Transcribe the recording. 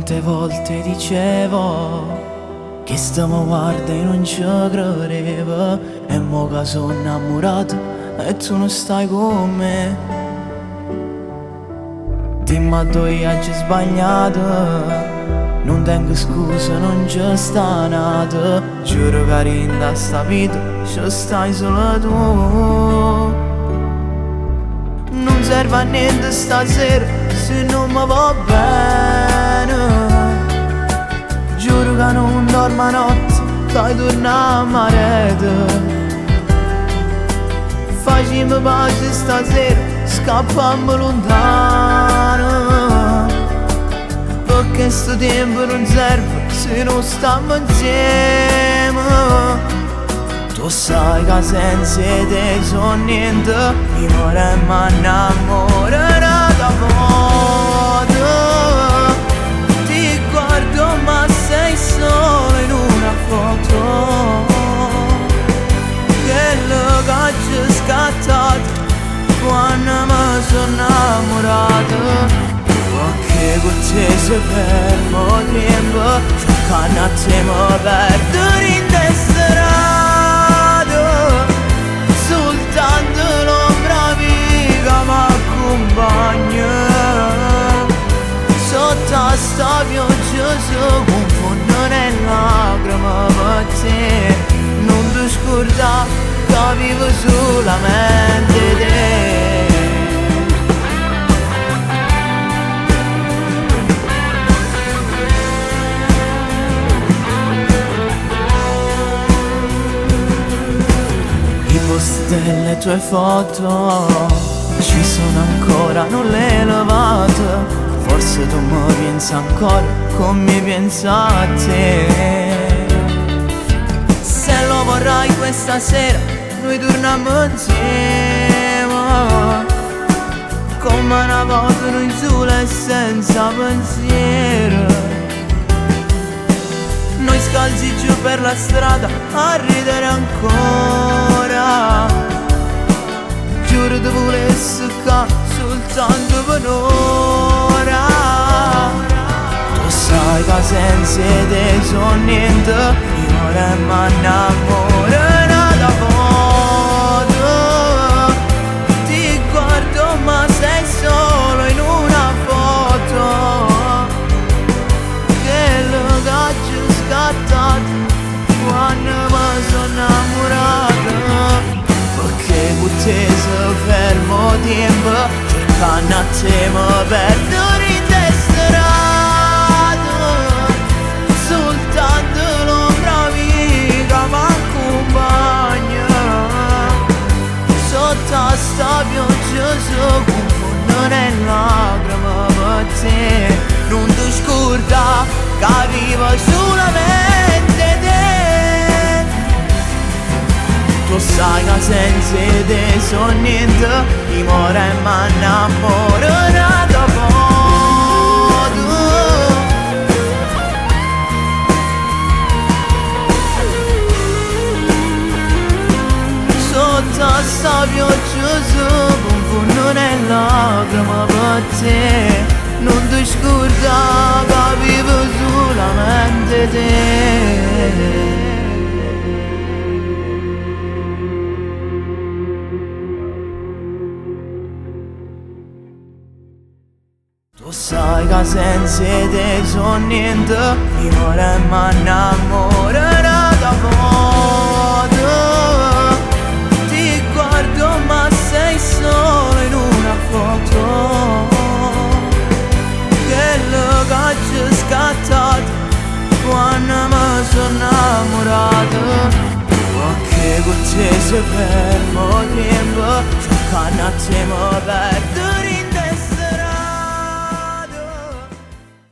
Quante volte dicevo che stiamo guarda e non ci credevo. E mo che sono innamorato e tu non stai con me. Dimmi dove hai sbagliato. Non tengo scusa, non ci sta nato. Giuro che in sta vita ci stai solo tu. Non serve a niente stasera se non mi va bene. Giuro che non dormo notte, dai torna a marete. Facciamo pace stasera, scappiamo lontano. Perché sto tempo non serve se non stiamo insieme. Tu sai che senza te sono niente, mi vorrei ma innamorare volta. Ti guardo ma sei solo in una foto. Quello che ci è scattato quando mi sono innamorato. Perché con te si fermo tempo, cercando a te mi perdo in strada. Soltanto l'ombra amica mi accompagna. Sotto a sta pioggia si confonde nelle lacrime per te. Non ti scordare che vivo solamente te. I post delle tue foto ci sono ancora, non le lavate. Forse tu mi pensi ancora come pensa a te. Se lo vorrai questa sera, noi torniamo insieme. Come una volta noi sola e senza pensiero. Noi scalzi giù per la strada a ridere ancora. Giuro ti volessi qua soltanto per un'ora. Tu sai che senza te sono niente, mi vorrei ma innamorare da volta. Ti guardo ma sei solo in una foto. Quello che ci è scattato quando mi sono innamorato. Perché con te si fermo tempo, cercando a te mi perdo in strada. Soltanto l'ombra amica mi accompagna. Sotto a sta pioggia si confonde nelle lacrime per te. Non ti scordare che vivo solamente te. Tu sai che senza te sono niente, mi vorrei ma innamorare da volta. Sotto a sta pioggia si confonde nelle lacrime per te. Non ti scordare che vivo solamente te. Tu sai che senza te sono niente, mi vorrei ma innamorare da volta. Ti guardo ma sei solo in una foto. Quello che ci è scattato quando mi sono innamorato. Perché con te si fermo tempo, cercando a te mi perdo.